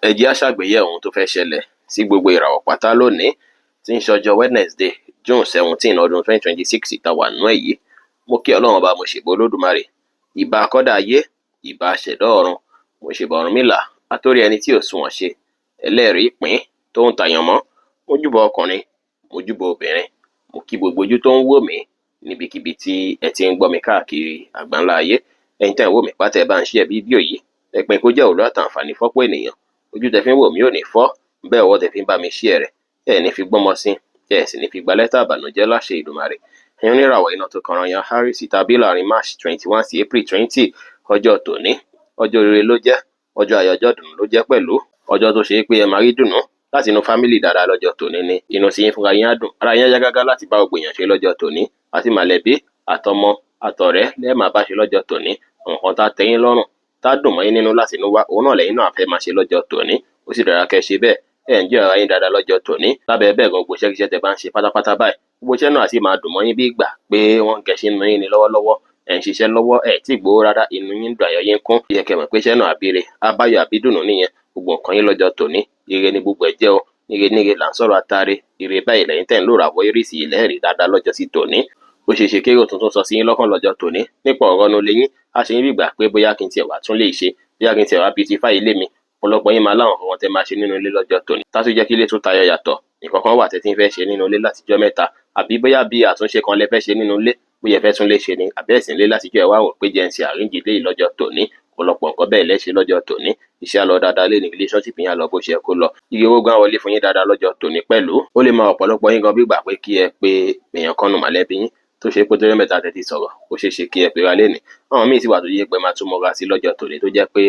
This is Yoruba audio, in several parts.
Ẹ jẹ́ á ṣàgbéyẹ̀wò ohun tó fẹ́ ṣẹlẹ̀ sí gbogbo ìràwọ̀ pátá lónìí tí ń ṣọjọ́ Wednesday, June 17, ọdún 2026 tá wà nínú ẹ̀ yìí. Mo kí Ọlọ́run Ọba, mo ṣèbà Olódùmarè, ìbà akọ́dá ayé, ìbà aṣẹ̀dá ọ̀run, mo ṣèbà Ọ̀rúnmìlà, atórí ẹni tí ò sunwọ̀n ṣe, ẹlẹ́rìí ìpín tó ń tàyàn mọ́. Mo júbà ọkùnrin, mo júbà obìnrin, mo kí gbogbo ojú tó ń wò mí níbikíbi tí ẹ ti ń gbọ́ mi káàkiri àgbáńlá ayé. Ẹ̀yin tẹ́ ń wò mí pátá, ẹ bá ń share fídíò yìí, ẹ pín kó jẹ́ òwúrọ̀ àtàǹfààní fọ́pọ̀ ènìyàn. Ojú tẹ́ fi ń wò mí ò ní fọ́, bẹ́ẹ̀ ọwọ́ tẹ́ fi ń bá mi share rẹ̀, ẹ ní fi gbọ́mọ sí, ẹ sì ní fi gba lẹ́tà ìbànújẹ́ láṣẹ Èdùmàrè. Ẹ̀yin oníràwọ̀ iná tó kanran yan Aries tàbí láàrin March 21 sí April 20, ọjọ́ tòní, ọjọ́ rere ló jẹ́, ọjọ́ ayọ̀, ọjọ́ ìdùnnú ló jẹ́ pẹ̀lú, ọjọ́ tó ṣe é pé ẹ máa rí dùnnú láti inú family dáadáa lọ́jọ́ tòní ni. Inú sí yín fúnra yín á dùn, ara yín á yá gágá láti bá gbogbo èèyàn ṣe lọ́jọ́ tòní, àti mọ̀lẹ́bí àtọmọ àtọ̀rẹ́ lẹ́ẹ̀ máa bá ṣe lọ́jọ́ tòní. Nǹkan tá tẹ́ yín lọ́rùn, tá dùn mọ́ yín nínú láti inú wá, òun náà lẹ́yìn náà fẹ́ máa ṣe lọ́jọ́ tòní. Ó sì dára kẹ́ ṣe bẹ́ẹ̀. Ẹ̀ ń jẹ́ ara yín dáadáa lọ́jọ́ tòní. Lábẹ́ bẹ́ẹ̀ gan, gbogbo iṣẹ́kíṣẹ́ tẹ́ bá ń ṣe pátápátá báyìí, gbogbo iṣẹ́ náà sì máa dùn mọ́ yín bí ìgbà pé wọ́n ń gẹṣin nínú yín ni lọ́wọ́lọ́wọ́. Ẹ̀ ń ṣiṣẹ́ lọ́wọ́, ẹ̀ tí gbowó rárá, inú yín dùn, ayọ̀ yín kún. Yẹ kẹ́ mọ̀ pé iṣẹ́ náà àbíre, abáyọ̀ àbídùnnú nìyẹn. Gbogbo nǹkan yín lọ́jọ́ tòní, ire ni gbogbo ẹ̀ jẹ́ o. Ire níre là ń sọ̀rọ̀ atare. Ire báyìí lẹ́yìn tẹ́ ń lò ràwọ̀ Aries lẹ́ẹ̀rí dáadáa lọ́jọ́ sí tòní. Ó ṣeé ṣe kérò tuntun sọ sí yín lọ́kàn lọ́jọ́ tòní nípa ọ̀rọ̀ ọ̀nà ilé yín. Á ṣe yín bí ìgbà pé bóyá kí n tiẹ̀ wá tún lè ṣe, bóyá kí n tiẹ̀ wá beautify ilé mi. Ọ̀pọ̀lọpọ̀ yín máa láwọn nǹkan tẹ́ máa ṣe nínú ilé lọ́jọ́ tòní tá tún jẹ́ kí ilé tún tayọ yàtọ̀. Nǹkan kan wà tẹ́ tí ń fẹ́ ṣe nínú ilé látijọ́ mẹ́ta, àbí bóyá bí àtúnṣe kan lẹ fẹ́ ṣe nínú ilé, bóyá ẹ fẹ́ tún lé ṣe ni, àbí ẹ̀sìn ilé látijọ́ ẹ wá wò pé jẹ́ ń ṣe arrange ilé yìí lọ́jọ́ tòní. Ọ̀pọ̀lọpọ̀ nǹkan bẹ́ẹ̀ lẹ́ ṣe lọ́jọ́ tòní. Iṣẹ́ á lọ dáadáa lé ní, relationship yín á lọ bó ṣe yẹ kó lọ. Iye owó gan wọlé fún yín dáadáa lọ́jọ́ tòní pẹ̀lú. Ó lè máa ọ̀pọ̀lọpọ̀ yín gan bí ìgbà pé kí ẹ pé èèyàn kan nù mọ̀lẹ́bí yín tó ṣe pé tó mẹ́ta tẹ́ ti sọ̀rọ̀, ó ṣeé ṣe kí ẹ pera lénìí. Àwọn míì sì wà tó jẹ́ pé máa tún mọ́ra sí lọ́jọ́ tòní, tó jẹ́ pé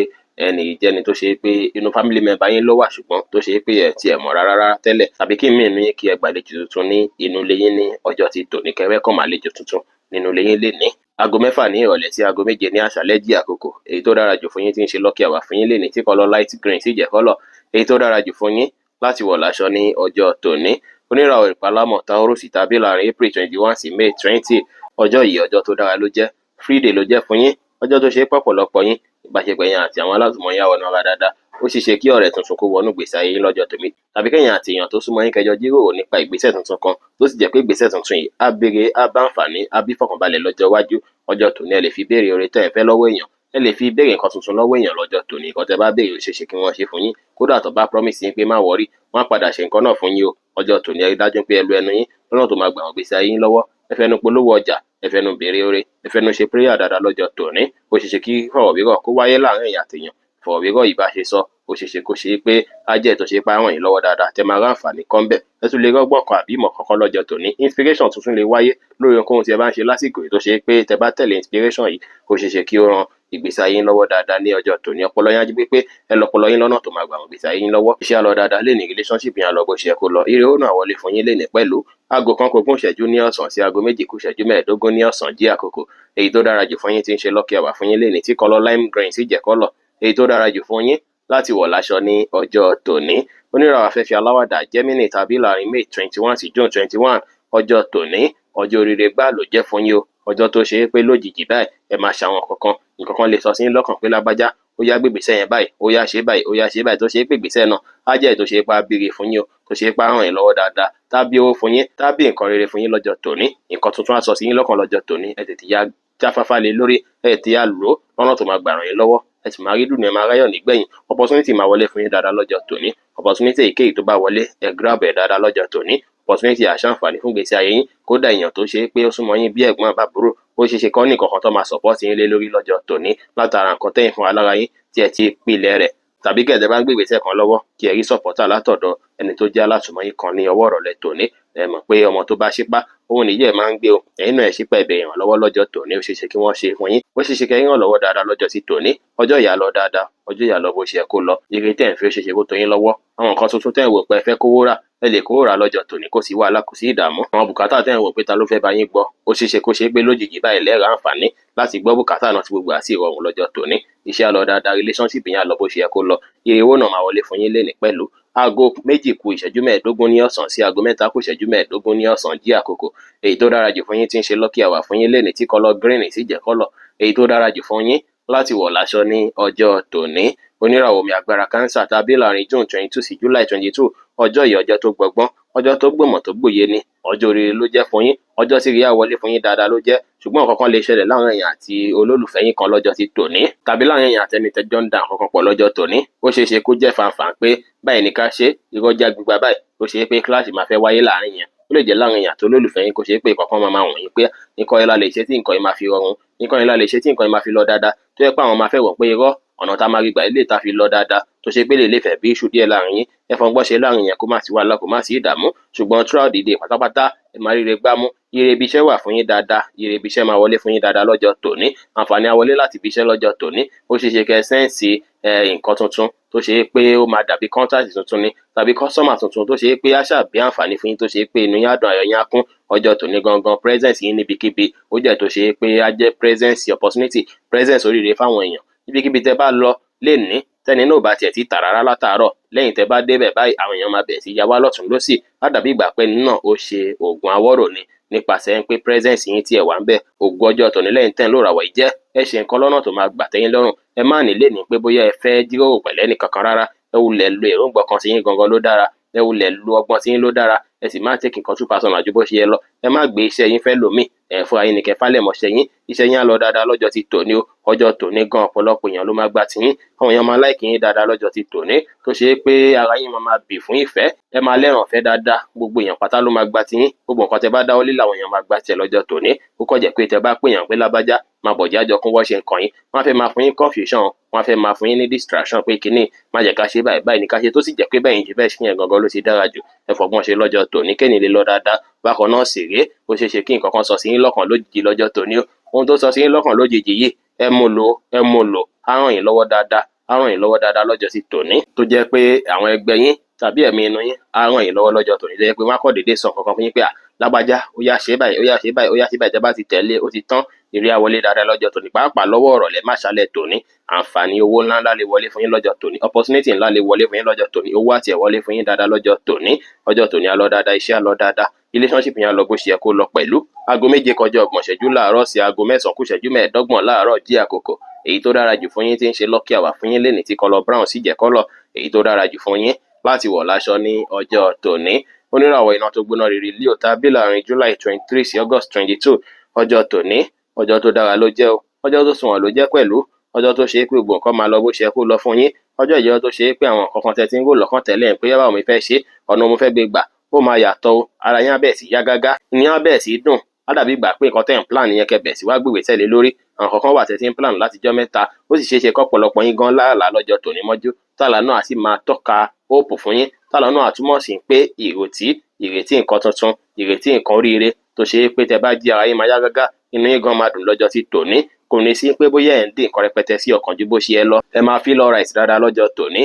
ẹnì jẹ́ni tó ṣe pé inú family member yín ló wà, ṣùgbọ́n tó ṣe pé ẹ tiẹ̀ mọ̀ rárá rárá tẹ́lẹ̀, tàbí kí míì ní kí ẹ gbàlejò tuntun ní inú ilé yín ní ọjọ́ ti tòní, kẹ́ welcome àlejò tuntun nínú ilé yín lénìí. Aago 6 ní ìrọ̀lẹ́ sí aago 7 ní àṣálẹ́ jí àkókò. Èyí tó dára jù fún yín tí ń ṣe lucky hour fún yín lénìí tí colour light green sì jẹ́ colour èyí tó dára jù fún yín láti wọ̀ láṣọ ní ọjọ́ tòní. Oníràwọ̀ ìpalámọ̀ Taurus tàbí láàrin April 21 sí May 20, ọjọ́ yìí, ọjọ́ tó dára ló jẹ́, free day ló jẹ́ fún yín, ọjọ́ tó ṣe é pọ̀pọ̀lọpọ̀ yín ìbáṣepọ̀ yín àti àwọn alásùnmọ́ yín á wọnú ara dáadáa. Ó ṣeé ṣe kí ọ̀rẹ́ tuntun kó wọnú ìgbésí ayé yín lọ́jọ́ tòní, tàbí kẹ́yìn àti èèyàn tó súnmọ́ yín kẹjọ jíròrò nípa ìgbésẹ̀ tuntun kan, tó sì jẹ́ pé ìgbésẹ̀ tuntun yìí á béèrè, á bá àǹfààní, á bí fọkànbalẹ̀ lọ́jọ́ iwájú. Ọjọ́ tòní, ẹ lè fi béèrè oore tẹ́ ẹ fẹ́ lọ́wọ́ èèyàn, ẹ lè fi béèrè nǹkan tuntun lọ́wọ́ èèyàn lọ́jọ́ tòní. Nǹkan tẹ́ bá béèrè, ó ṣeé ṣe kí wọ́n ṣe fún yín. Kódà tó bá promise yín pé má worry, wọ́n á padà ṣe nǹkan náà fún yín o. Ọjọ́ tòní, ẹ rí dájú pé ẹ lo ẹnu yín lọ́nà tó máa gbà wọ́n gbèsè ayé yín lọ́wọ́. Ẹ fẹnu polówó ọjà, ẹ fẹnu béèrè oore, ẹ fẹnu ṣe prayer dáadáa lọ́jọ́ tòní. Ó ṣeé ṣe kí fọ̀rọ̀wérọ̀ kó wáyé láàrin èèyàn àtèèyàn. Ìfọ̀rọ̀wérọ̀ yìí bá ṣe sọ, ó ṣeé ṣe kó ṣe pé á jẹ́ tó ṣe pé á ràn yín lọ́wọ́ dáadáa, tẹ́ máa ráǹfààní kọ́ ńbẹ̀. Ẹ tún lè rọ́gbọ́n kan àbí ìmọ̀ kankan lọ́jọ́ tòní. Inspiration tuntun lè wáyé lórí ohunkóhun tí ẹ bá ń ṣe lásìkò yìí, tó ṣe pé tẹ́ bá tẹ̀lé inspiration yìí, ó ṣeé ṣe kí ó ran ìgbésí ayé yín lọ́wọ́ dáadáa ní ọjọ́ tòní. Ọpọlọ yín á jí pépé, ẹ lọpọlọ yín lọ́nà tó máa gbà wọ́n ìgbésí ayé yín lọ́wọ́. Iṣẹ́ á lọ dáadáa lénìí, relationship yín á lọ bó ṣe yẹ kó lọ. Ire owó náà wọlé fún yín lénìí pẹ̀lú. Aago 1 ku 20 ìṣẹ́jú ní ọ̀sán sí aago 2 kù ìṣẹ́jú 15 ní ọ̀sán jí àkókò. Èyí tó dára jù fún yín tí ń ṣe lucky hour fún yín lénìí tí colour lime green sì jẹ́ colour èyí tó dára jù fún yín láti wọ̀ láṣọ ní ọjọ́ tòní. Oníràwọ̀ afẹ́fẹ́ aláwàdà Gemini tàbí láàrin May 21 sí June 21, ọjọ́ tòní, ọjọ́ oríire gbáà ló jẹ́ fún yín o. Ọjọ́ tó ṣe é pé lójijì báyìí ẹ máa ṣàwọn kankan, nǹkan kan lè sọ sí yín lọ́kàn pé lágbájá, ó yá, gbé ìgbésẹ̀ yẹn báyìí, ó yá, ṣe báyìí, ó yá, ṣe báyìí, tó ṣe é pé ìgbésẹ̀ náà á jẹ́ èyí tó ṣe é pé á bíire fún yín o, tó ṣe é pé á ràn yín lọ́wọ́ dáadáa, tá bí owó fún yín, tá bí nǹkan rere fún yín lọ́jọ́ tòní. Nǹkan tuntun á sọ sí yín lọ́kàn lọ́jọ́ tòní. Ẹ tètè ya jáfáfá lé lórí, ẹ tètè ya lò ó lọ́nà tó máa gbà ràn yín lọ́wọ́. Ẹ sì máa rí dùnú, ẹ máa ráyọ̀ nígbẹ̀yìn. Opportunity máa wọlé fún yín dáadáa lọ́jọ́ tòní. Opportunity èyíkéyìí tó bá wọlé, ẹ grab ẹ̀ dáadáa lọ́jọ́ tòní. Opportunity àṣàǹfààní fún ìgbésí ayé yín. Kódà èèyàn tó ṣe é pé ó súnmọ́ yín bí ẹ̀gbọ́n àbábúrò, ó ṣeé ṣe kán ní nǹkan kan tó máa support yín lé lórí lọ́jọ́ tòní látara nǹkan tẹ́yìn fún alára yín tí ẹ ti pilẹ̀ rẹ̀, tàbí kẹ̀dẹ̀ bá ń gbé ìgbésẹ̀ kan lọ́wọ́, kí ẹ rí supporter látọ̀dọ̀ ẹni tó jẹ́ alásùnmọ́ yín kan ní ọwọ́ ìrọ̀lẹ́ tòní. Ẹ mọ̀ pé ọmọ tó bá ṣípá, òun nìyí ẹ̀ máa ń gbé o. Ẹ̀yin náà, ẹ ṣípá, ẹ bẹ̀rẹ̀ ìrànlọ́wọ́ lọ́jọ́ tòní. Ó ṣeé ṣe kí wọ́n ṣe fún yín. Ó ṣeé ṣe kẹ́ ìrànlọ́wọ́ dáadáa lọ́jọ́ sí tòní. Ọjọ́ ìyá lọ dáadáa, ọjọ́ ìyá lọ bó ṣe yẹ kó lọ. Ire tẹ́ ẹ̀ ń fi, ó ṣeé ṣe kó tó yín lọ́wọ́. Àwọn nǹkan tuntun tẹ́ ẹ̀ wò pé ẹ fẹ́ kówó rà, ẹ lè kówó rà lọ́jọ́ tòní, kò sí wàhálà, kò sí ìdààmú. Àwọn bùkátà tẹ́ ẹ̀ ń wò pé ta ló fẹ́ bá yín gbọ́, ó ṣeé ṣe kó ṣe pé lójijì báyìí lẹ́ẹ̀rọ àǹfààní láti gbọ́ bùkátà náà tí gbogbo àti ìrọ̀rùn lọ́jọ́ tòní. Iṣẹ́ á lọ dáadáa, relationship yẹn á lọ bó ṣe yẹ kó lọ. Iye owó náà máa wọlé fún yín lénìí pẹ̀lú. Aago 2 ku ìṣẹ́jú 15 ní ọ̀sán sí aago 3 kù ìṣẹ́jú 15 ní ọ̀sán jí àkókò. Èyí tó dára jù fún yín tí ń ṣe lucky hour fún yín lénìí tí colour green sì jẹ́ colour èyí tó dára jù fún yín láti wọ̀ láṣọ ní ọjọ́ tòní. Oníràwọ̀ omi agbára Cancer tàbí láàrin June 22 sí July 22. Ọjọ́ yìí, ọjọ́ tó gbọgbọ́n, ọjọ́ tó gbòmọ̀ tó gbòye ni. Ọjọ́ oríire ló jẹ́ fún yín. Ọjọ́ tí ríyá wọlé fún yín dáadáa ló jẹ́. Ṣùgbọ́n nǹkan kan lè ṣẹlẹ̀ láàrin ẹ̀yin àti olólùfẹ́ yín kan lọ́jọ́ ti tòní, tàbí láàrin ẹ̀yin àti ẹni tẹ́jọ́ ń da nǹkan kan pọ̀ lọ́jọ́ tòní. Ó ṣeé ṣe kó jẹ́ fanfàn pé báyìí ní ká ṣe, irọ́ já gbígba báyìí. Ó ṣeé pé clash máa fẹ́ wáyé láàrin yẹn. Ó lè jẹ́ láàrin ẹ̀yin àti olólùfẹ́ yín, kó ṣe pé ìkọ̀kan máa máa wọ̀nyí pé nǹkan yẹn la lè ṣe tí nǹkan yẹn máa fi rọrùn, nǹkan yẹn la lè ṣe tí nǹkan yẹn máa fi lọ dáadáa, tó yẹ pé àwọn máa fẹ́ wọ̀ pé irọ́, ọ̀nà tá a máa rí gbà ilé tá a fi lọ dáadáa, tó ṣe pé lè lè fẹ́ bí issue díẹ̀ láàrin yín. Ẹ fọgbọ́n ṣe láàrin yẹn, kó má sí wàhálà, kó má sí ìdààmú. Ṣùgbọ́n throughout the day pátápátá, ẹ máa ríre gbámú. Ire ibi iṣẹ́ wà fún yín dáadáa. Ire ibi iṣẹ́ máa wọlé fún yín dáadáa lọ́jọ́ tòní. Àǹfààní á wọlé láti ibi iṣẹ́ lọ́jọ́ tòní. Ó ṣeé ṣe kẹ́ sense nǹkan tuntun tó ṣe é pé ó máa dàbí contract tuntun ni, tàbí customer tuntun tó ṣe é pé á ṣàbí àǹfààní fún yín, tó ṣe é pé inú yín á dùn, ayọ̀ yín á kún. Ọjọ́ tòní gangan, presence yín níbikíbi, ó jẹ́ tó ṣe é pé á jẹ́ presence opportunity, presence oríire fáwọn èèyàn. Níbikíbi tẹ́ bá lọ lénìí, tẹ́ni náà ò bá tiẹ̀ ti tà rárá látàárọ̀, lẹ́yìn tẹ́ bá débẹ̀ báyìí, àwọn èèyàn máa bẹ̀rẹ̀ sí ya wá lọ́tùn lósì. Á dàbí ìgbà pé ẹni náà ó ṣe oògùn awọ́rò ni, nípasẹ̀ pé presence yín tí ẹ wà ń bẹ̀. Ògùn ọjọ́ tòní lẹ́yìn tẹ́ ń lò ràwọ̀ yìí jẹ́, ẹ ṣe nǹkan lọ́nà tó máa gbà tẹ́yín lọ́rùn. Ẹ má nílé ní pé bóyá ẹ fẹ́ jíròrò pẹ̀lẹ́ ẹnì kankan rárá. Ẹ wulẹ̀ lo èròǹgbà kan sí yín gangan ló dára. Ẹ wulẹ̀ lo ọgbọ́n tí yín ló dára. Ẹ sì má take nǹkan too personal ju bó ṣe yẹ lọ. Ẹ má gbé iṣẹ́ yín fẹ́ lòmíì. Ẹ fúnra yín ní kẹ́ fálẹ̀ mọ́ṣẹ́ yín. Iṣẹ́ yín á lọ dáadáa lọ́jọ́ ti tòní o. Ọjọ́ tòní gan, ọ̀pọ̀lọpọ̀ èèyàn ló máa gba tiyín. Àwọn èèyàn máa like yín dáadáa lọ́jọ́ ti tòní, tó ṣe é pé ara yín máa máa bì fún ìfẹ́. Ẹ máa lẹ́ràn ọ̀fẹ́ dáadáa. Gbogbo èèyàn pátá ló máa gba tiyín. Gbogbo nǹkan tẹ bá dáwọ́lé làwọn èèyàn máa gba tiẹ̀ lọ́jọ́ tòní. Ó kàn jẹ́ pé tẹ bá pè yàn pé lágbájá, máa bọ̀ jájọ kún wọ́n ṣe nǹkan yín, wọ́n á fẹ́ máa fún yín confusion, wọ́n á fẹ́ máa fún yín ní distraction pé kíní má jẹ́ ká ṣe báyìí, báyìí ní ká ṣe, tó sì jẹ́ pé bẹ́ẹ̀ yín ṣe fẹ́ ṣe yẹn gangan ló ṣe dára jù. Ẹ fọgbọ́n ṣe lọ́jọ́ tòní kéènì lè lọ dáadáa. Bákan náà sì rèé, ó ṣeé ṣe kí nǹkan kan sọ sí yín lọ́kàn lójijì lọ́jọ́ tòní o. Ohun tó sọ sí yín lọ́kàn lójijì yìí, ẹ mú lò, ẹ mú lò, á ràn yín lọ́wọ́ dáadáa, á ràn yín lọ́wọ́ dáadáa lọ́jọ́ sí tòní, tó jẹ́ pé àwọn ẹgbẹ́ yín tàbí ẹ̀mí inú yín á ràn yín lọ́wọ́ lọ́jọ́ tòní, tó jẹ́ pé wọ́n á kọ́ déédéé sọ nǹkan kan fún yín pé, à, lágbájá, ó yá ṣe báyìí, ó yá ṣe báyìí, ó yá ṣe báyìí. Tẹ́ bá ti tẹ̀lé, ó ti tán. Ire á wọlé dáadáa lọ́jọ́ tòní, pàápàá lọ́wọ́ ọ̀rọ̀lẹ́ máṣálẹ̀ tòní. Àǹfààní owó ńláńlá lè wọlé fún yín lọ́jọ́ tòní. Opportunity ńlá lè wọlé fún yín lọ́jọ́ tòní. Owó àti ẹ̀ wọlé fún yín dáadáa lọ́jọ́ tòní. Ọjọ́ tòní á lọ dáadáa, iṣẹ́ á lọ dáadáa, relationship yẹn á lọ bó ṣe yẹ kó lọ pẹ̀lú. 7:30 láàárọ̀ sí 8:45 láàárọ̀ jí àkókò. Èyí tó dára jù fún yín tí ń ṣe lucky hour fún yín lénìí, tí colour brown sì jẹ́ colour èyí tó dára jù fún yín láti wọ̀ láṣọ ní ọjọ́ tòní. Oníràwọ̀ iná tó gbóná riri Leo tàbí láàrin July 23 sí August 22. Ọjọ́ tòní, ọjọ́ tó dára ló jẹ́ o. Ọjọ́ tó sunwọ̀n ló jẹ́ pẹ̀lú. Ọjọ́ tó ṣe é pé gbogbo nǹkan máa lọ bó ṣe yẹ kó lọ fún yín. Ọjọ́ ìjọ tó ṣe é pé àwọn nǹkan kan tẹ́ ti ń rò lọ́kàn tẹ́lẹ̀ pé báwo mi fẹ́ ṣe, ọ̀nà mo fẹ́ gbé gbà, ó máa yàtọ̀ o. Ara yín á bẹ̀rẹ̀ sí yá gágá, inú yín á bẹ̀rẹ̀ sí dùn. Á dàbí ìgbà pé nǹkan tẹ́ ń plan yẹn, kẹ́ bẹ̀rẹ̀ sí wá gbègbè tẹ̀lé lórí. Àwọn nǹkan kan wà tẹ́ ti ń plan látijọ́ mẹ́ta. Ó sì ṣeé ṣe kọ́pọ̀lọpọ̀ yín gan láàlá lọ́jọ́ tòní mọ́jú, tààlà náà á sì máa tọ́ka hope fún yín, tààlà náà á túmọ̀ sí pé ìrètí, ìrètí nǹkan tuntun, ìrètí nǹkan oríire, tó ṣe é pé tẹ́ bá jí, ara yín máa yá gágá, inú yín gan máa dùn lọ́jọ́ ti tòní. Kò ní sí pé bóyá ẹ̀ ń dín nǹkan rẹpẹtẹ sí ọkàn ju bó ṣe yẹ lọ. Ẹ máa feel alright dáadáa lọ́jọ́ tòní.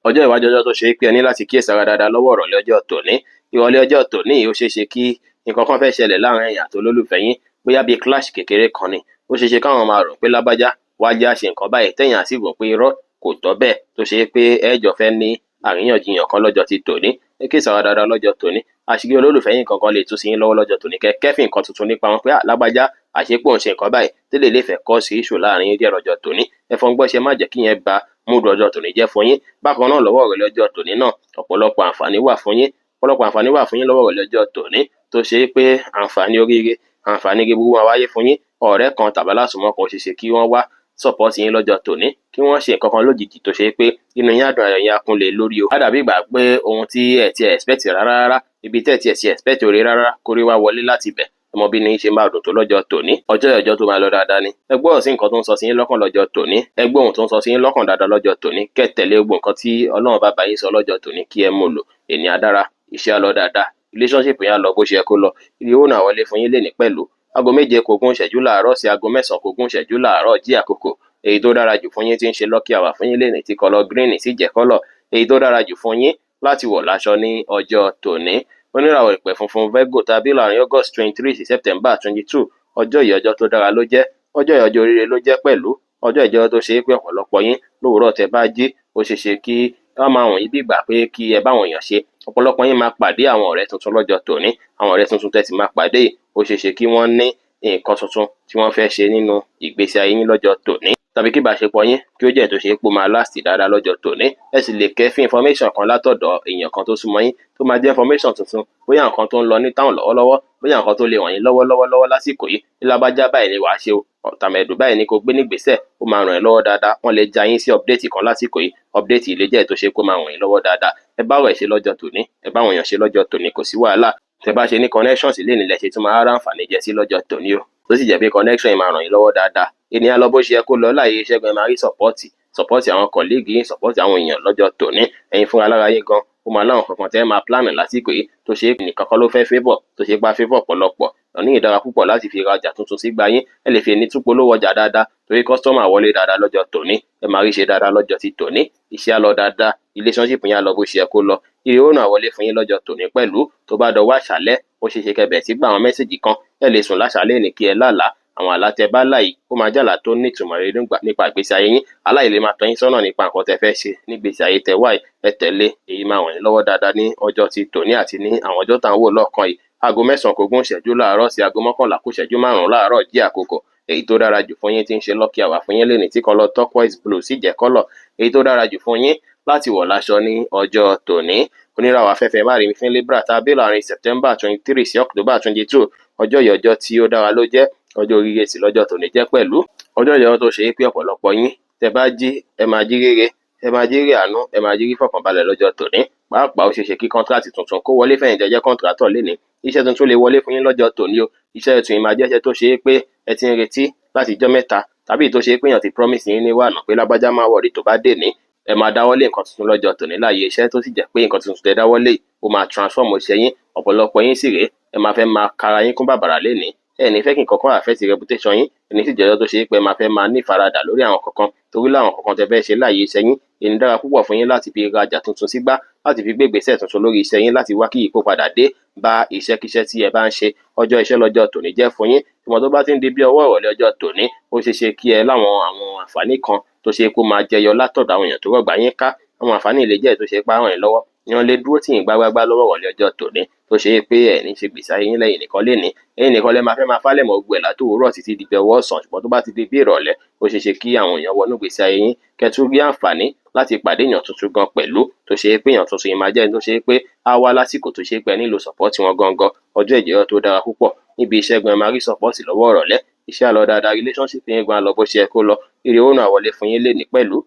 Ọjọ́ ìwájú, ọjọ́ tó ṣe é pé ẹ ní láti kíyèsára dáadáa lọ́wọ́ ìrọ̀lẹ́ ọjọ́ tòní. Ìrọ̀lẹ́ ọjọ́ tòní yìí, ó ṣeé ṣe kí nǹkan kan fẹ́ ṣẹlẹ̀ láàrin ẹ̀yin àti olólùfẹ́ yín, bóyá bíi clash kékeré kan ni. Ó ṣeé ṣe káwọn máa rò pé lágbájá, wá jẹ́ á ṣe nǹkan báyìí, tẹ̀yìn á sì rò pé irọ́, kò tọ́ bẹ́ẹ̀, tó ṣe é pé ẹ jọ fẹ́ ní àríyànjiyàn kan lọ́jọ́ ti tòní. Ẹ kíyèsára dáadáa lọ́jọ́ tòní. Àṣírí olólùfẹ́ yín kankan lè tú sí yín lọ́wọ́ lọ́jọ́ tòní, kẹ́ kẹ́fìn nǹkan tuntun nípa wọn pé, à, lágbájá, àṣepọ̀ ń ṣe nǹkan báyìí, tẹ́lẹ̀ lè fẹ́ kọ́ sí issue láàrin yín díẹ̀ lọ́jọ́ tòní. Ẹ fọngbọ́n ṣe, má jẹ́ kí yẹn ba mood ọjọ́ tòní jẹ́ fún yín. Bákan náà, lọ́wọ́ ìrọ̀lẹ́ ọjọ́ tòní náà, ọ̀pọ̀lọpọ̀ àǹfààní wà fún yín. Ọ̀pọ̀lọpọ̀ àǹfààní wà fún yín lọ́wọ́ ìrọ̀lẹ́ ọjọ́ tòní, tó ṣe é pé àǹfààní oríire, àǹfààní gbogbo máa wáyé fún yín. Ọ̀rẹ́ kan tàbí alásùnmọ́ kan, ó ṣeé ṣe kí wọ́n wá support yín lọ́jọ́ tòní, kí wọ́n ṣe nǹkan kan lójijì tó ṣe é pé inú yín á dùn, ayọ̀ yín á kún lé lórí o. Á dàbí ìgbà pé ohun tí ẹ ti expect rárá rárá, ibi tẹ́ ẹ ti expect oore rárá, kórí wá wọlé láti ibẹ̀. Ẹ mọ bí ní ṣe máa dùn tó lọ́jọ́ tòní. Ọjọ́ ọjọ́ tó máa lọ dáadáa ni. Ẹ gbọ́ sí nǹkan tó ń sọ sí yín lọ́kàn lọ́jọ́ tòní. Ẹ gbọ́ ohun tó ń sọ sí yín lọ́kàn dáadáa lọ́jọ́ tòní. Kẹ́ tẹ̀lé gbogbo nǹkan tí Ọlọ́run bá bá yín sọ lọ́jọ́ tòní, kí ẹ mú lò. Ènìyàn dára, iṣẹ́ á lọ dáadáa, relationship yẹn á lọ bó ṣe yẹ kó lọ. Ire owó náà wọlé fún yín lénìí pẹ̀lú. 6:40 láàárọ̀ sí 8:20 láàárọ̀ jí àkókò. Èyí tó dára jù fún yín tí ń ṣe lucky hour fún yín lénìí, tí colour green sì jẹ́ colour èyí tó dára jù fún yín láti wọ̀ láṣọ ní ọjọ́ tòní. Oníràwọ̀ ìpè funfun Virgo tàbí láàrin August 23 sí September 22. Ọjọ́ yìí, ọjọ́ tó dára ló jẹ́. Ọjọ́ yìí, ọjọ́ oríire ló jẹ́ pẹ̀lú. Ọjọ́ ìjọ tó ṣe é pé ọ̀pọ̀lọpọ̀ yín lówùúrọ̀ tẹ́ bá jí, ó ṣeé ṣe kí wọ́n máa wọ̀nyí bí ìgbà pé kí ẹ báwọn èèyàn ṣe. Ọ̀pọ̀lọpọ̀ yín máa pàdé àwọn ọ̀rẹ́ tuntun lọ́jọ́ tòní. Àwọn ọ̀rẹ́ tuntun tẹ́ sì máa pàdé yìí, ó ṣeé ṣe kí wọ́n ní nǹkan tuntun tí wọ́n fẹ́ ṣe nínú ìgbésí ayé yín lọ́jọ́ tòní, Tàbí kí ìbáṣepọ̀ yín kí ó jẹ́ tó ṣe é pé ó máa last dáadáa lọ́jọ́ tòní. Ẹ sì lè kẹ́fín information kan látọ̀dọ̀ èèyàn kan tó súnmọ́ yín, tó máa jẹ́ information tuntun, bóyá nǹkan tó ń lọ ní town lọ́wọ́lọ́wọ́, bóyá nǹkan tó lè ràn yín lọ́wọ́ lọ́wọ́lọ́wọ́ lásìkò yìí. Lágbájá báyìí ni wàá ṣe o, tàmẹ̀dù báyìí ni kó gbé nígbésẹ̀, ó máa ràn ẹ́ lọ́wọ́ dáadáa. Wọ́n lè já yín sí update kan lásìkò yìí. Update yìí lè jẹ́ tó ṣe pé ó máa ràn yín lọ́wọ́ dáadáa. Ẹ bá ọ̀rẹ́ ṣe lọ́jọ́ tòní, ẹ bá àwọn èèyàn ṣe lọ́jọ́ tòní, kò sí wàhálà. Tẹ bá ṣe ní connections lé nílẹ̀ ṣe tún máa rà àǹfààní jẹ sí lọ́jọ́ tòní o, tó sì jẹ́ pé connection yìí máa ràn yín lọ́wọ́ dáadáa. Ènìyàn lọ bó ṣe yẹ kó lọ láàyè iṣẹ́ gan, ẹ máa rí support àwọn colleague yín, support àwọn èèyàn lọ́jọ́ tòní. Ẹ̀yin fúnra lára yín gan, ó máa láwọn kankan tẹ́ máa plan lásìkò yìí, tó ṣe nìkan kọ́ ló fẹ́ favour, tó ṣe pa favour ọ̀pọ̀lọpọ̀. Òní ìdára púpọ̀ láti fi ra ọjà tuntun sígbà yín. Ẹ lè fi ní tún polówó ọjà dáadáa, torí customer wọlé dáadáa lọ́jọ́ tòní. Ẹ máa rí ṣe dáadáa lọ́jọ́ ti tòní. Iṣẹ́ á lọ dáadáa, relationship yín á lọ bó ṣe yẹ kó lọ. Ire owó náà wọlé fún yín lọ́jọ́ tòní pẹ̀lú. Tó bá dọwọ́ àṣálẹ́, ó ṣeé ṣe kẹ́ bẹ̀rẹ̀ sí gba àwọn message kan. Ẹ lè sùn láṣálẹ́ ní kí ẹ lálàá. Àwọn àlá tẹ bá lá yìí, ó máa jẹ́ àlá tó ní ìtumọ̀ rere nípa ìgbésí ayé yín. Àlá yìí lè máa tọ́ yín sọ́nà nípa nǹkan tẹ fẹ́ ṣe nígbésí ayé tẹ wá yìí. Ẹ tẹ̀lé, èyí máa ràn yín lọ́wọ́ dáadáa ní ọjọ́ ti tòní àti ní àwọn ọjọ́ tá ń wò lọ́ọ̀kan yìí. Aago 8:20 láàárọ̀ sí aago 10:55 láàárọ̀ jí àkókò. Èyí tó dára jù fún yín tí ń ṣe lucky hour fún yín lénìí, tí colour turquoise blue sì jẹ́ colour èyí tó dára jù fún yín láti wọ̀ láṣọ ní ọjọ́ tòní. Oníràwọ̀ afẹ́fẹ́ márìí fún Libra tàbí láàrin September 23 sí October 22. Ọjọ́ yìí, ọjọ́ tí ó dára ló jẹ́, ọjọ́ oríire sì lọ́jọ́ tòní jẹ́ pẹ̀lú. Ọjọ́ yìí, tó ṣe é pé ọ̀pọ̀lọpọ̀ yín tẹ bá jí, ẹ máa jí rere, ẹ máa jí rí àánú, ẹ máa jí rí fọkànbalẹ̀ lọ́jọ́ tòní. Pàápàá, ó ṣeé ṣe kí contract tuntun kó wọlé fẹ̀yìn tẹ́ jẹ́ contractor lénìí. Iṣẹ́ tuntun lè wọlé fún yín lọ́jọ́ tòní o. Iṣẹ́ tuntun yìí máa jẹ́ iṣẹ́ tó ṣe é pé ẹ ti ń retí láti ijọ́ mẹ́ta, tàbí tó ṣe é pé èèyàn ti promise yín ní wàná pé lágbájá, máa worry, tó bá dé ní ẹ máa dáwọ́lé nǹkan tuntun lọ́jọ́ tòní láàyè iṣẹ́, tó sì jẹ́ pé nǹkan tuntun tẹ́ dáwọ́lé, ó máa transform iṣẹ́ yín. Ọ̀pọ̀lọpọ̀ yín sì rèé, ẹ máa fẹ́ máa kara yín kún bàbàrà lénìí. Ẹ ní fẹ́ kí nǹkan kan affect reputation yín. Ẹni sì jẹ́ ọjọ́ tó ṣe é pé ẹ máa fẹ́ máa ní ìfaradà lórí àwọn kankan, torí láwọn kankan tẹ́ fẹ́ ṣe láàyè iṣẹ́ yín. Èyí dára púpọ̀ fún yín láti fi rajà tuntun sígbá, láti fi gbé ìgbésẹ̀ tuntun lórí iṣẹ́ yín, láti wá kí ìyípo padà dé bá iṣẹ́kíṣẹ́ tí ẹ bá ń ṣe. Ọjọ́ iṣẹ́ lọ́jọ́ tòní jẹ́ fún yín. Ìmọ̀ tó bá ti ń di bí ọwọ́ ìrọ̀lẹ́ ọjọ́ tòní, ó ṣeé ṣe kí ẹ láwọn àwọn àǹfààní kan tó ṣe kó máa jẹyọ látọ̀dọ̀ àwọn èèyàn tó rọ̀gbà yín ká. Àwọn àǹfààní lè jẹ́ tó ṣe pé á ràn yín lọ́wọ́. Èèyàn lè dúró tì yín gbágbágbá lọ́wọ́ ìrọ̀lẹ́ ọjọ́ tòní, tó ṣe é pé ẹ̀ ní ṣe gbèsè ayé yín lẹ́yìn nìkan lénìí. Ẹ̀yin nìkan lẹ máa fẹ́ máa fálẹ̀ mọ́ gbogbo ẹ̀ látòwúrọ̀ títí di bí ọwọ́ ọ̀sán. Ṣùgbọ́n tó bá ti di bí ìrọ̀lẹ́, ó ṣeé ṣe kí àwọn èèyàn wọnú ìgbésí ayé yín, kẹ́ tún rí àǹfààní láti pàdé èèyàn tuntun gan pẹ̀lú, tó ṣe é pé èèyàn tuntun yìí máa jẹ́ ẹni tó ṣe é pé á wá lásìkò tó ṣe é pé ẹ nílò support wọn gangan. Ọjọ́ ìjẹ́jọ́ tó dára púpọ̀ níbi iṣẹ́ gan, ẹ máa rí support lọ́wọ́ ìrọ̀lẹ́. Iṣẹ́ á lọ dáadáa, relationship yín gan á lọ bó ṣe yẹ kó lọ. Ire owó náà wọlé fún yín lénìí pẹ̀lú.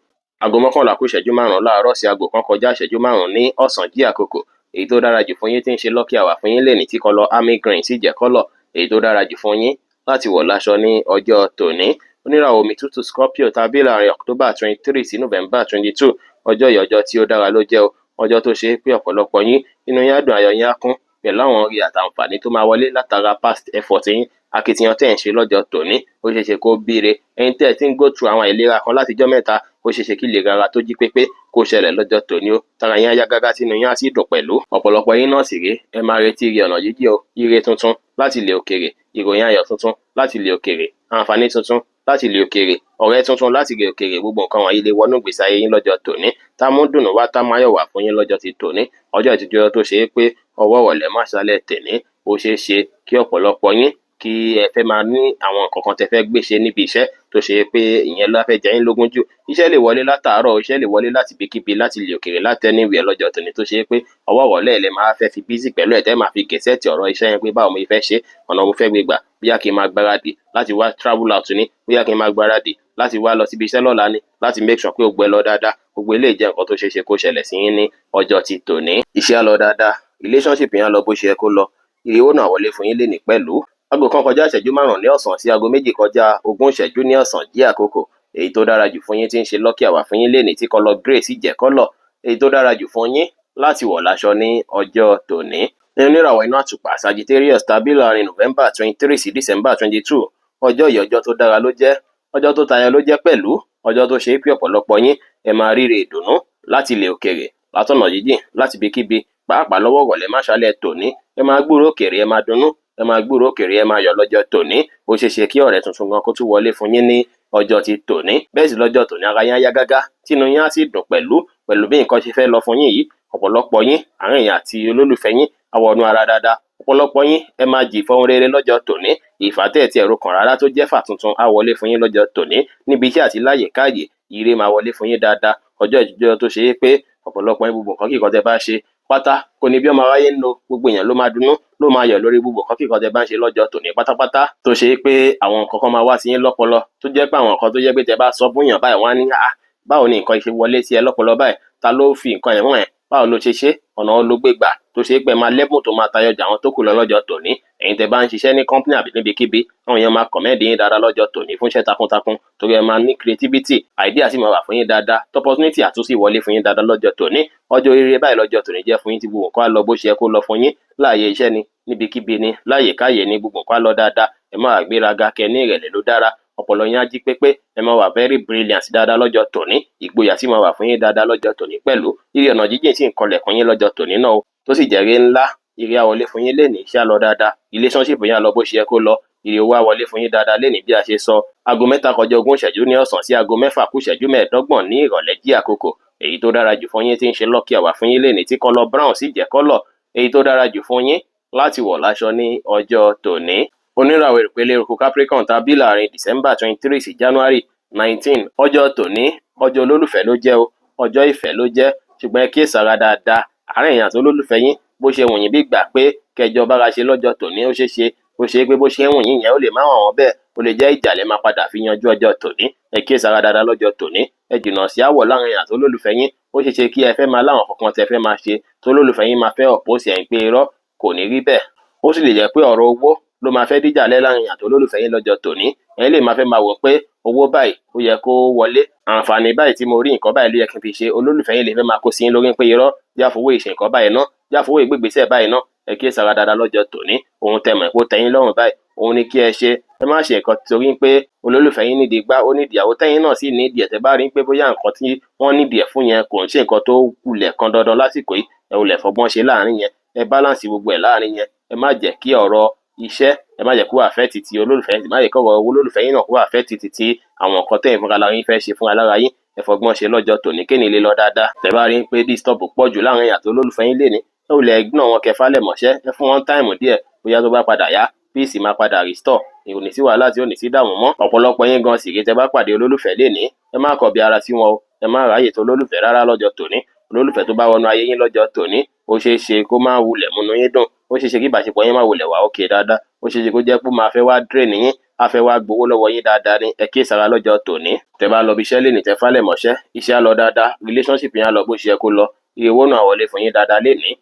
Aago 10:45 láàárọ̀ sí aago 1:05 ní ọ̀sán jí àkókò. Èyí tó dára jù fún yín tí ń ṣe lucky hour fún yín lénìí, tí colour army green sì jẹ́ colour èyí tó dára jù fún yín láti wọ̀ láṣọ ní ọjọ́ tòní. Oníràwọ̀ omi tútù Scorpio tàbí láàrin October 23 sí November 22. Ọjọ́ yìí, ọjọ́ tí ó dára ló jẹ́ o. Ọjọ́ tó ṣe é pé ọ̀pọ̀lọpọ̀ yín, inú yín á dùn, ayọ̀ yín á kún pẹ̀lú àwọn orí àtàǹfààní tó máa wọlé látara past effort yín. Akitiyan tẹ́ ẹ̀ ń ṣe lọ́jọ́ tòní, ó ṣeé ṣe kó bíire. Ẹ̀yin tẹ́ ẹ ti ń go through àwọn àìlera kan látijọ́ mẹ́ta, ó ṣeé ṣe kí ìlera ara tó jí pépé kó ṣẹlẹ̀ lọ́jọ́ tòní o. Tára yín á yá gágá, tínú yín á sì dùn pẹ̀lú. Ọ̀pọ̀lọpọ̀ yín náà sì rèé, ẹ máa retí ire ọ̀nà jíjìn o. Ire tuntun láti ilẹ̀ òkèèrè, ìròyìn ayọ̀ tuntun láti ilẹ̀ òkèèrè, àǹfààní tuntun láti ilẹ̀ òkèèrè, ọ̀rẹ́ tuntun láti ilẹ̀ òkèèrè. Gbogbo nǹkan wọ̀nyí lè wọnú ìgbésí ayé yín lọ́jọ́ tòní, tá mú dùnú wá, tá máyọ̀ wá fún yín lọ́jọ́ ti tòní. Ọjọ́ ìtìjọ́ tó ṣe é pé ọwọ́ ìrọ̀lẹ́ máṣálẹ̀ tèní, ó ṣeé ṣe kí ọ̀pọ̀lọpọ̀ yín kí ẹ fẹ́ máa ní àwọn nǹkan kan tẹ́ fẹ́ gbé ṣe níbi iṣẹ́, tó ṣe pé ìyẹn ló fẹ́ jẹ yín lógún jù. Iṣẹ́ lè wọlé látàárọ̀, iṣẹ́ lè wọlé láti ibikíbi, láti ilẹ̀ òkèèrè, láti anywhere lọ́jọ́ tòní, tó ṣe pé ọwọ́ ìrọ̀lẹ́ lẹ máa fẹ́ fi busy pẹ̀lú ẹ̀, tẹ́ máa fi gẹ̀ẹ́sẹ̀tì ọ̀rọ̀ iṣẹ́ yẹn pé báwo mo fẹ́ ṣe, ọ̀nà mo fẹ́ gbé gbà, bóyá kí n máa gbáradì láti wá travel out ni, bóyá kí n máa gbáradì láti wá lọ síbi iṣẹ́ lọ́la ni, láti make sure pé gbogbo ẹ lọ dáadáa. Gbogbo eléyìí jẹ́ nǹkan tó ṣeé ṣe kó ṣẹlẹ̀ sí yín ní ọjọ́ ti tòní. Iṣẹ́ á lọ dáadáa, relationship yẹn á lọ bó ṣe yẹ kó lọ. Ire owó náà wọlé fún yín lénìí pẹ̀lú. Aago 1:05 ní ọ̀sán sí aago 2:20 ní ọ̀sán jí àkókò. Èyí tó dára jù fún yín tí ń ṣe lucky hour fún yín lénìí, tí colour grey sì jẹ́ colour èyí tó dára jù fún yín láti wọ̀ láṣọ ní ọjọ́ tòní. Ní oníràwọ̀ inú àtùpà Sagittarius tàbí láàrin November 23 sí December 22. Ọjọ́ yìí, ọjọ́ tó dára ló jẹ́, ọjọ́ tó tayọ ló jẹ́ pẹ̀lú. Ọjọ́ tó ṣe é pé ọ̀pọ̀lọpọ̀ yín, ẹ máa ríre ìdùnnú láti ilẹ̀ òkèèrè, látọ̀nà jíjìn, láti ibikíbi. Pàápàá lọ́wọ́ ìrọ̀lẹ́ máṣálẹ̀ tòní, ẹ máa gbúròó òkèèrè, ẹ máa dunnú, ẹ máa gbúròó òkèèrè, ẹ máa yọ̀ lọ́jọ́ tòní. Ó ṣeé ṣe kí ọ̀rẹ́ tuntun gan kó tún wọlé fún yín ní ọjọ́ ti tòní. Bẹ́ẹ̀ sì lọ́jọ́ tòní, ara yín á yá gágá, tínú yín á sì dùn pẹ̀lú. Pẹ̀lú bí nǹkan ṣe fẹ́ lọ fún yín yìí, ọ̀pọ̀lọpọ̀ yín, àárín ẹ̀yin àti olólùfẹ́ yín á wọnú ara dáadáa. Ọ̀pọ̀lọpọ̀ yín ẹ máa jì fọ́hún rere lọ́jọ́ tòní. Ìfàtẹ́ ti ẹ̀rọ kan rárá tó jẹ́ fà tuntun á wọlé fún yín lọ́jọ́ tòní. Níbi iṣẹ́ àti láyè káàyè, ire máa wọlé fún yín dáadáa. Ọjọ́ ìjọ tó ṣe é pé ọ̀pọ̀lọpọ̀ yín, gbogbo nǹkan kíkan tẹ bá ṣe pátá kò ní bí ọmọ aráyé ń lo, gbogbo èèyàn ló máa dunnú, ló máa yọ̀ lórí gbogbo nǹkan kíkan tẹ bá ń ṣe lọ́jọ́ tòní pátápátá. Tó ṣe é pé àwọn nǹkan kan máa wá sí yín lọ́pọlọ, tó jẹ́ pé àwọn nǹkan tó jẹ́ pé tẹ bá sọ fún èèyàn báyìí, wọ́n á ní, "Ah, báwo ni nǹkan ṣe wọlé sí ẹ lọ́pọlọ báyìí? Ta ló fi nǹkan yẹn wọ̀n ẹ́? Báwo ló ṣe ṣe? Ọ̀nà wo ló gbé gbà?" Tó ṣe é pé máa lẹ́bùn tó máa tayọ jà àwọn tó kù lọ lọ́jọ́ tòní. Ẹ̀yin tẹ bá ń ṣiṣẹ́ ní company àbí níbikíbi, àwọn èèyàn máa commend yín dáadáa lọ́jọ́ tòní fún iṣẹ́ takuntakun, torí ẹ máa ní creativity, idea sì máa wà fún yín dáadáa, opportunity àtúnṣe wọlé fún yín dáadáa lọ́jọ́ tòní. Ọjọ́ oríire báyìí lọ́jọ́ tòní jẹ́ fún yín, tí gbogbo nǹkan á lọ bó ṣe yẹ kó lọ fún yín. Láàyè iṣẹ́ ni, níbikíbi ni, láàyè káàyè ni, gbogbo nǹkan á lọ dáadáa. Ẹ má wá gbéraga, kẹ ní ìrẹ̀lẹ̀ ló dára. Ọpọlọ yín á jí pépé, ẹ máa wà very brilliant dáadáa lọ́jọ́ tòní. Ìgboyà sì máa wà fún yín dáadáa lọ́jọ́ tòní pẹ̀lú. Ire ọ̀nà jíjìn sì ń kọlẹ̀kùn yín lọ́jọ́ tòní náà o, tó sì jẹ́ ire ńlá. Ire á wọlé fún yín lénìí, iṣẹ́ á lọ dáadáa, relationship yín á lọ bó ṣe yẹ kó lọ, ire owó á wọlé fún yín dáadáa lénìí. Bí a ṣe sọ, 3:20 ní ọ̀sán sí 5:45 ní ìrọ̀lẹ́ jí àkókò. Èyí tó dára jù fún yín tí ń ṣe lucky hour fún yín lénìí, tí colour brown sì jẹ́ colour èyí tó dára jù fún yín láti wọ̀ láṣọ ní ọjọ́ tòní. Oníràwọ̀ ìpele eruku Capricorn tàbí láàrin December 23 sí January 19, ọjọ́ tòní ọjọ́ olólùfẹ́ ló jẹ́ o, ọjọ́ ìfẹ́ ló jẹ́. Ṣùgbọ́n ẹ kíyèsára dáadáa àárín èèyàn àti olólùfẹ́ yín. Bó ṣe wù yín bí gbà pé kẹjọ bára ṣe lọ́jọ́ tòní, ó ṣeé ṣe ó ṣe é pé bó ṣe ń wù yín yẹn, ó lè má hàn wọ́n bẹ́ẹ̀, ó lè jẹ́ ìjà lẹ máa padà fi yanjú ọjọ́ tòní. Ẹ kíyèsára dáadáa lọ́jọ́ tòní, ẹ jìnnà sí àwọ̀ láàrin èèyàn àti olólùfẹ́ yín. Ó ṣeé ṣe kí ẹ fẹ́ máa láwọn kankan tẹ fẹ́ máa ṣe tó olólùfẹ́ yín máa fẹ́ oppose ẹ̀ ń pé irọ́, kò ní rí bẹ́ẹ̀. Ó sì lè jẹ́ pé ọ̀rọ̀ owó ló máa fẹ́ díjà lẹ́ láàrin èèyàn àti olólùfẹ́ yín lọ́jọ́ tòní. Ẹ̀yin lè máa fẹ́ máa wò pé owó báyìí ó yẹ kó wọlé, àǹfààní báyìí tí mo rí, nǹkan báyìí ló yẹ kí n fi ṣe. Olólùfẹ́ yín lè fẹ́ máa kó sí yín lórí pé irọ́, já fowó ìṣe nǹkan báyìí ná, já fowó ìgbégbèsè báyìí ná. Ẹ kíyèsára dáadáa lọ́jọ́ tòní. Ohun tẹ́ mọ̀ pé ó tẹ́ yín lọ́rùn báyìí, òun ni kí ẹ ṣe. Ẹ má ṣe nǹkan torí pé olólùfẹ́ yín nídìí gbá, ó nídìí ìyàwó, tẹ́yìn náà sì nídìí ẹ̀. Tẹ́ bá rí pé bóyá nǹkan tí wọ́n nídìí ẹ̀ fún yẹn kò ń ṣe nǹkan tó wulẹ̀ kan dandan lásìkò yìí, ẹ wulẹ̀ fọgbọ́n ṣe láàrin yẹn, ẹ balance gbogbo ẹ̀ láàrin yẹn. Ẹ má jẹ́ kí ọ̀rọ̀ iṣẹ́, ẹ má jẹ́ kó affect ti olólùfẹ́ yín, má jẹ́ kí ọ̀rọ̀ olólùfẹ́ yín náà kó affect ti àwọn nǹkan tẹ́yin fúnra lára yín fẹ́ ṣe fúnra lára yín. Ẹ fọgbọ́n ṣe lọ́jọ́ tòní kéènì lè lọ dáadáa. Tẹ́ bá rí pé disturb pọ̀ jù láàrin èèyàn àti olólùfẹ́ yín lénìí, ẹ wulẹ̀ ignore wọn, kẹ́ falẹ̀ mọ́ṣẹ́, ẹ fún wọn time díẹ̀. Bóyá tó bá padà yá, peace máa padà restore, kò ní sí wàhálà tí ò ní sí dààmú mọ́. Ọ̀pọ̀lọpọ̀ yín gan sì rí, tẹ́ bá pàdé olólùfẹ́ lénìí, ẹ má kọbi ara sí wọn o, ẹ má ráyè tó olólùfẹ́ rárá lọ́jọ́ tòní. Olólùfẹ́ tó bá wọnú ayé yín lọ́jọ́ tòní, ó ṣeé ṣe kó má wulẹ̀ múnú yín dùn, ó ṣeé ṣe kí ìbáṣepọ̀ yín má wulẹ̀ wà okay dáadáa, ó ṣeé ṣe kó jẹ́ pé ó máa fẹ́ wá drain yín, á fẹ́ wá gbowó lọ́wọ́ yín dáadáa ní. Ẹ kíyèsára lọ́jọ́ tòní. Tẹ́ bá lọ bí iṣẹ́ lénìí, tẹ́ falẹ̀ mọ́ṣẹ́, iṣẹ́ á lọ dáadáa, relationship yín á lọ bó ṣe yẹ kó lọ, iye owó náà wọlé fún yín dáadáa lénìí.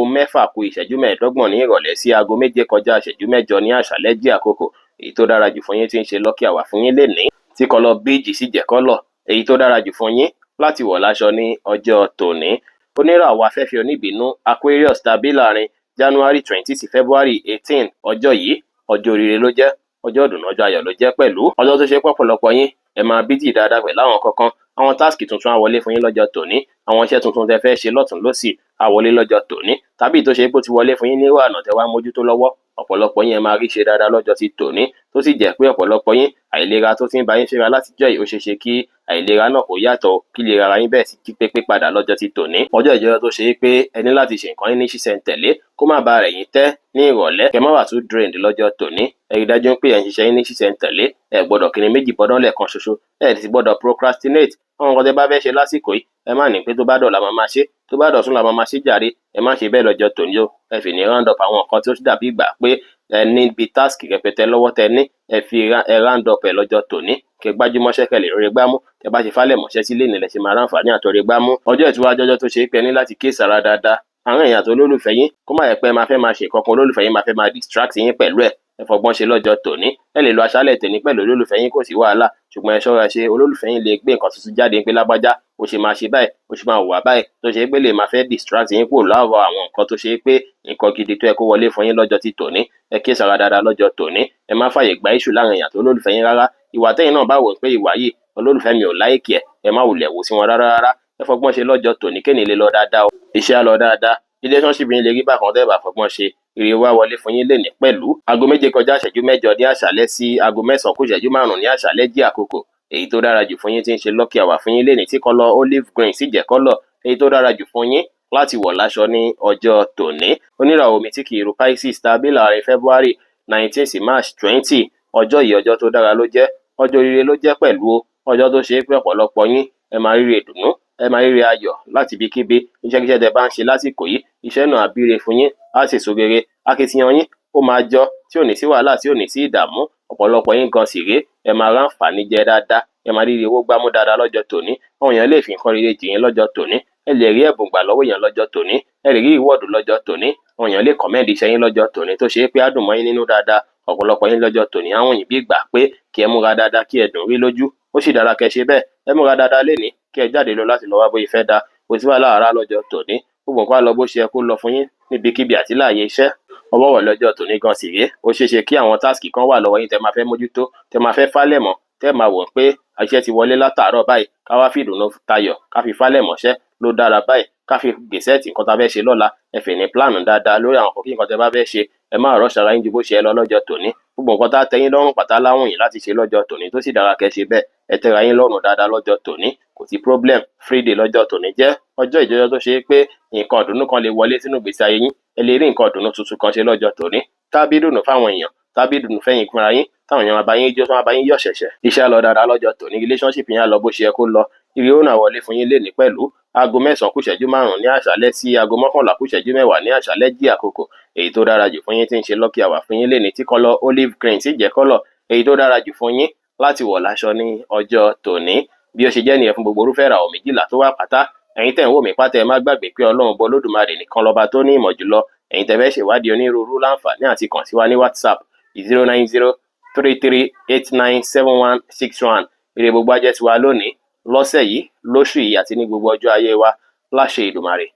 6:45 ní ìrọ̀lẹ́ sí 6:36 ní àṣálẹ́ jí àkókò. Èyí tó dára jù fún yín tí ń ṣe lucky hour fún yín lénìí, tí colour beige sì jẹ́ colour èyí tó dára jù fún yín láti wọ̀ láṣọ ní ọjọ́ tòní. Oníràwọ̀ afẹ́fẹ́ oníbínú Aquarius tàbí láàrin January 20 sí February 18, ọjọ́ yìí ọjọ́ oríire ló jẹ́, ọjọ́ ìdùnnú, ọjọ́ ayọ̀ ló jẹ́ pẹ̀lú. Ọjọ́ tó ṣe pọ̀pọ̀lọpọ̀ yín ẹ máa busy dáadáa pẹ̀lú àwọn kankan. Àwọn task tuntun á wọlé fún yín lọ́jọ́ tòní, àwọn iṣẹ́ tuntun tẹ́ fẹ́ ṣe lọ́tùn lósì á wọlé lọ́jọ́ tòní, tàbí tó ṣe pé ó ti wọlé fún yín nírú àná tẹ́ wá mójútó lọ́wọ́. Ọ̀pọ̀lọpọ̀ yín ẹ máa rí ṣe dáadáa lọ́jọ́ ti tòní, tó sì jẹ́ pé ọ̀pọ̀lọpọ̀ yín, àìlera tó ti ń bá yín fínra látijọ́ yìí, ó ṣeé ṣe kí àìlera náà kó yàtọ̀, kí ìlera ara yín bẹ̀rẹ̀ sí jí pépé padà lọ́jọ́ ti tòní. Ọjọ́ ìjọyọ̀ tó ṣe é pé ẹ ní láti ṣe nǹkan yín ní ṣísẹ̀ntẹ̀lé kó má ba rẹ̀ yín tẹ́ ní ìrọ̀lẹ́, kẹ́ má wà too drained lọ́jọ́ tòní. Ẹ rí dájú pé ẹ̀ ń ṣiṣẹ́ yín ní ṣísẹ̀ntẹ̀lé, ẹ gbọ́dọ̀ kíni méjì bọ́dán lẹ́ẹ̀kan ṣoṣo, ẹ sì gbọ́dọ̀ procrastinate. Àwọn nǹkan tẹ́ bá fẹ́ ṣe lásìkò yìí, ẹ má ní pé tó bá dọ̀la máa máa ṣe, tó bá dọ̀tún la máa máa ṣe jàre. Ẹ má ṣe bẹ́ẹ̀ lọ́jọ́ tòní o. Ẹ fi ní round up àwọn nǹkan tí ó dàbí ìgbà pé ẹ ní bí task rẹpẹtẹ lọ́wọ́ tẹ ní, ẹ fi ẹ round up ẹ lọ́jọ́ tòní, kẹ́ gbájúmọ́ṣẹ́, kẹ́ lè rí gbámú. Tẹ́ bá ṣe falẹ̀ mọ́ṣẹ́ sílé nílẹ̀ ṣe máa ráǹfààní àtọ̀rẹ́ gbámú. Ọjọ́ ìtura jọjọ́ tó ṣe é pé ẹ ní láti kíyèsára dáadáa àwọn èèyàn àti olólùfẹ́ yín, kó má yẹ pé ẹ máa fẹ́ máa ṣe nǹkan kan, olólùfẹ́ yín máa fẹ́ máa distract yín pẹ̀lú ẹ̀. Ẹ fọgbọ́n ṣe lọ́jọ́ tòní. Ẹ lè lo aṣálẹ̀ tòní pẹ̀lú olólùfẹ́ yín, kò sí wàhálà, ṣùgbọ́n ẹ ṣọ́ra ṣe. Olólùfẹ́ yín lè gbé nǹkan tuntun jáde pé lágbájá ó ṣe máa ṣe báyìí, ó ṣe máa hùwà báyìí, tó ṣe pé lè máa fẹ́ distract yín kúrò láwọ̀ àwọn nǹkan tó ṣe pé nǹkan gidi tó yẹ kó wọlé fún yín lọ́jọ́ ti tòní. Ẹ kíyèsára dáadáa lọ́jọ́ tòní. Ẹ má fààyè gba issue láàrin èèyàn àti olólùfẹ́ yín rárá. Ìwà tẹ́yin náà bá wò pé ìwà yìí olólùfẹ́ mi ò like ẹ̀, ẹ má wulẹ̀ wò sí wọn rárá rárá. Ẹ fọgbọ́n ṣe lọ́jọ́ tòní kéènì lè lọ dáadáa o, iṣẹ́ á lọ dáadáa, relationship yín lè rí bákan tẹ́ ẹ bá fọgbọ́n ṣe. Ire wá wọlé fún yín lénìí pẹ̀lú. 7:38 ní àṣálẹ́ sí 8:55 ní àṣálẹ́ jí àkókò. Èyí tó dára jù fún yín tí ń ṣe lucky hour fún yín lénìí, tí colour olive green sì jẹ́ colour èyí tó dára jù fún yín Láti wọ̀ láṣọ ní ọjọ́ tòní, oníràwọ̀ omi tí kì í ru Pisces tàbí láàrin February 19 sí March 20, ọjọ́ yìí, ọjọ́ tó dára ló jẹ́, ọjọ́ oríire ló jẹ́ pẹ̀lú o. Ọjọ́ tó ṣe é pé ọ̀pọ̀lọpọ̀ yín, ẹ máa ríre ìdùnnú, ẹ máa ríre ayọ̀ láti ibikíbi. Iṣẹ́kíṣẹ́ tẹ bá ń ṣe lásìkò yìí, iṣẹ́ náà á bíire fún yín, á sì so rere. Akitiyan yín ó máa jọ, tí ò ní sí wàhálà, tí ò ní sí ìdààmú. Ọ̀pọ̀lọpọ̀ yín gan sì rèé, ẹ máa ráǹfààní jẹ dáadáa, ẹ máa ríre owó gbámú dáadáa lọ́jọ́ tòní. Àwọn èèyàn lè fi nǹkan rere jì yín lọ́jọ́ tòní, ẹ lè rí ẹ̀bùn gbà lọ́wọ́ èèyàn lọ́jọ́ tòní, ẹ lè rí reward lọ́jọ́ tòní. Àwọn èèyàn lè commend iṣẹ́ yín lọ́jọ́ tòní, tó ṣe é pé á dùn mọ́ yín nínú dáadáa. Ọ̀pọ̀lọpọ̀ yín lọ́jọ́ tòní, àwọn yìí bí ìgbà pé kí ẹ múra dáadáa, kí ẹ dùn rí lójú, ó sì dára kẹ́ ṣe bẹ́ẹ̀. Ẹ múra dáadáa lénìí, kí ẹ jáde lọ láti lọ wá bóyá ìfẹ́ da. Kò sí wàhálà rárá lọ́jọ́ tòní. Gbogbo nǹkan á lọ bó ṣe yẹ kó lọ fún yín níbikíbi àti láàyè iṣẹ́ ọwọ́ wọ̀ lọ́jọ́ tòní gan sì rèé. Ó ṣeé ṣe kí àwọn task kan wà lọ́wọ́ yín tẹ́ máa fẹ́ mójútó, tẹ́ máa fẹ́ fálẹ̀ mọ́, tẹ́ máa wò pé iṣẹ́ ti wọlé látàárọ̀ báyìí, ká wá fi ìdùnnú tayọ̀, ká fi fálẹ̀ mọ́ṣẹ́ ló dára báyìí, ká fi gazette nǹkan tá a fẹ́ ṣe lọ́la. Ẹ fè ní plan dáadáa lórí àwọn kí nǹkan tẹ́ bá fẹ́ ṣe. Ẹ má rush ara yín ju bó ṣe yẹ lọ lọ́jọ́ tòní. Gbogbo nǹkan tá tẹ́ yín lọ́rùn pátá láwùn yín láti ṣe lọ́jọ́ tòní, tó sì dára kẹ́ ṣe bẹ́ẹ̀. Ẹ tẹ́ra yín lọ́rùn dáadáa lọ́jọ́ tòní, kò sí problem. Free day lọ́jọ́ tòní jẹ́ ọjọ́ ìjọjọ́ tó ṣe é pé nǹkan ìdùnnú kan lè wọlé sínú ìgbésí ayé yín. Ẹ lè rí nǹkan ìdùnnú tuntun kan ṣe lọ́jọ́ tòní, tábí dùnnú fáwọn èèyàn, tábí dùnnú fẹ́yìn fúnra yín, táwọn èèyàn máa bá yín jó, tí wọ́n bá yín yọ̀ ṣẹ̀ṣẹ̀. Iṣẹ́ á lọ dáadáa lọ́jọ́ tòní, relationship yín á lọ bó ṣe yẹ kó lọ. Ire ó náà wọlé fún yín lénìí pẹ̀lú. Aago 9:05 ní àṣálẹ́ sí aago 10:50 ní àṣálẹ́ jí àkókò èyí tó dára jù fún yín, tí ń ṣe lucky hour fún yín lénìí, tí colour olive green sì jẹ́ colour èyí tó dára jù fún yín láti wọ̀ láṣọ ní ọjọ́ tòní. Bí ó ṣe jẹ́ nìyẹn fún gbogbo irúfẹ́ ìràwọ̀ 12 tó wà pátá. Ẹ̀yin tẹ́ ń wò mí pátá, ẹ má gbàgbé pé Ọlọ́run bọ Olódùmarè nìkan lọ́ba tó ní ìmọ̀ jùlọ. Ẹ̀yin tẹ́ fẹ́ ṣèwádìí onírúurú, láǹfààní àti kàn sí wa ní WhatsApp 09033897161. Ire gbogbo á jẹ́ tiwa lónìí, lọ́sẹ̀ yìí, lóṣù yìí àti ní gbogbo ọjọ́ ayé wa láṣẹ Èdùmàrè.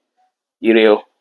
Ire o.